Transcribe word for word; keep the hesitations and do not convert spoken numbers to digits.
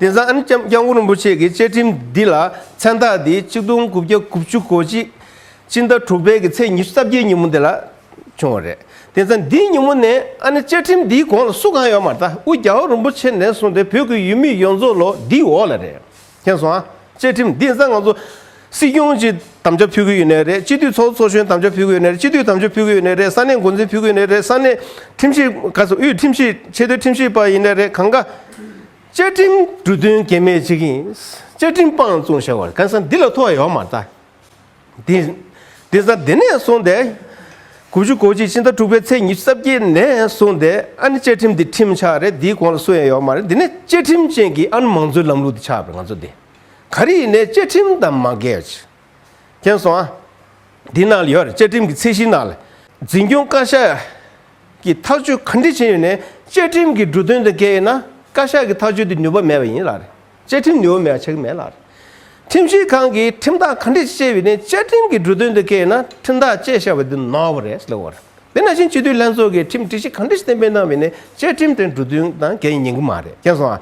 དེང་སང་ཨ་ནི་སྐྱབས་སྐྱབས་མགོན་རིན་པོ་ཆེ་གི་བཅའ་ཁྲིམས་འདི་ལ་མཚན་རྟགས་འདི་གཅིག་སྟོང་དགུ་བརྒྱ་དགུ་བཅུ་གོ་གཅིག་སྤྱི་ཟླ་དྲུག་པའི་གི་ཚེས་ཉི་ཤུ་རྩ་བརྒྱད་ཉིན་མོ་འདི་ལ་བྱུང་བ་རེད། དེང་སང་འདིའི་ཉིན་མོ་ནས་ཨ་ནི་བཅའ་ཁྲིམས་འདིའི་གོང་ལ་སུ་གང་ཡོད་མ་རེད། ད་དབུ་རྒྱལ་བ་རིན་པོ་ཆེ་ནས་བཟུང་སྟེ་བོད་ཀྱི་ཡུལ་མི་ཡོངས་རྫོགས་ལོ་འདིའི་འོག་ལ་རེད། མཁྱེན་སོང་ཨ། བཅའ་ཁྲིམས་འདི་ས་ང་ཚོ་སྲིད་སྐྱོང་གི་དམ་བཅའ་ཕུལ་གྱི་ཡོད་ནའི་རེད། སྤྱི་འཐུས་ཚོགས་གཙོ་གཞོན་དམ་བཅའ་ཕུལ་གྱི་ཡོད་ནའི་རེད། སྤྱི་འཐུས་དམ་བཅའ་ཕུལ་གྱི་ཡོད་ནའི་རེད། ས་གནས་འགོ་འཛིན་ཕུལ་གྱི་ཡོད་ནའི་རེད། ས་གནས་ཁྲིམས་ཞིབ་ག་ཚོད་དབུས་ཁྲིམས་ཞིབ་ཆེས་མཐོའི་ཁྲིམས་ཞིབ་པ་ཡིན་ནའི་རེད། གང་ག་བཅའ་ཁྲིམས་འབྲུ་དོན་གལ་མེད་ཅིག་ཡིན། བཅའ་ཁྲིམས་སྤང་བཙུགས་བཞག་པ་རེད། གང་ས་འདི་ལ་ཐོ་ཡོད་མ་རེད་ད། དེ་དེ་ས་དེ་ནས་བཟུང་སྟེ་དགུ་བཅུ་གོ་གཅིག་སྤྱི་ཟླ་དྲུག་པའི་ཚེས་ཉི་ཤུ་རྩ་བརྒྱད་ནས་བཟུང་སྟེ་ཨ་ནི་བཅའ་ཁྲིམས་འདི་ཁྲིམས་ཆགས་རེད། འདིའི་གོང་ལ་སུ་ཡང་ཡོད་མ་རེད། འདི་ནས་བཅའ་ཁྲིམས་ཅན་གྱི་ཨ་ནི་མང་གཙོའི་ལམ་ལུགས་འདི་ཆགས་པ་རེད། ང་ཚོ་འདི་ག་རེ་ཡིན་ནའི་བཅའ་ཁྲིམས་དང་མ་འགལ་བ་ཅིག་མཁྱེན་སོང་ཨ། འདི་ནང་ལ་ཡོད་རེད། བཅའ་ཁྲིམས་ཀྱི་ཚད་གཞིའི་ནང་ལ་འཛིན་སྐྱོང་བཀའ་ཤག་གི་ཐག་གཅོད་ག་འདྲ་བྱས་ཡོད་ནའི་བཅའ་ཁྲིམས་ཀྱི་འབྲུ་དོན་དང་འགལ་ཡོད་ན་བཀའ་ཤག་གི་ཐག་གཅོད་དེ་ནུས་པ་མེད་པ་ཡིན་ལབ་རེད། བཅའ་ཁྲིམས་ནུས་པ་མེད་པ་ཆགས་ཀྱི་མེད་ལབ་རེད། ཁྲིམས་ཞིབ་ཁང་གིས་ཁྲིམས་ཐག་ག་འདྲ་བཅད་པ་ཡིན་ནའི་བཅའ་ཁྲིམས་ཀྱི་འབྲུ་དོན་དང་འགལ་ཡོད་ན་ཁྲིམས་ཐག་བཅད་བཞག་པ་དེ་ནོར་བ་རེད་ལབ་པ་རེད། དེ་ནང་བཞིན་སྤྱི་འཐུས་ལྷན་ཚོགས་ཀྱིས་ཁྲིམས་སྒྲིག་གཞི་ག་འདྲ་ཞིག་གཏན་འབེབས་གནང་བ་ཡིན་ནའི་བཅའ་ཁྲིམས་དེ་འབྲུ་དོན་དང་འགལ་ཡིན་ཉན་གྱི་མ་རེད། མཁྱེན་སོང་ཨ།